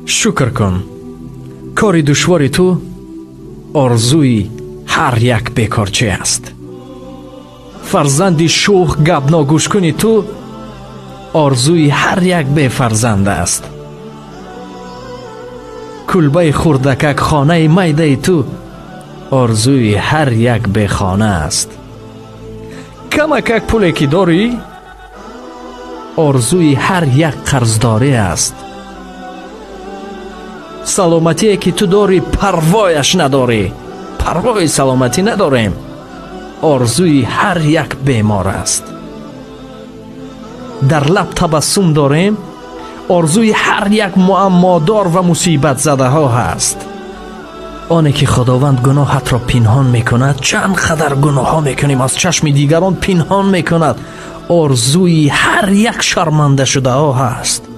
Шукр кун, кори душвори ту орзуи ҳар як бекорчӣ аст. Фарзанди шӯх, гапногӯшкуни ту орзуи ҳар як бефарзанд аст. Кулбаи хурдакак, хонаи майдаи ту орзуи ҳар як бехона аст. Камакак пуле ки дорӣ, орзуи ҳар як қарздорӣ аст. Саломатие ки ту дорӣ, парвояш надорӣ, парвои саломатӣ надорем, орзуи ҳар як бемор аст. Дар лаб табассум дорем, орзуи ҳар як муаммодор ва мусибатзадаҳо ҳаст. Оне ки Худованд гуноҳатро пинҳон мекунад, чанд қадар гуноҳҳо мекунем, аз чашми дигарон пинҳон мекунад, орзуи ҳар як шармандашудаҳо ҳаст.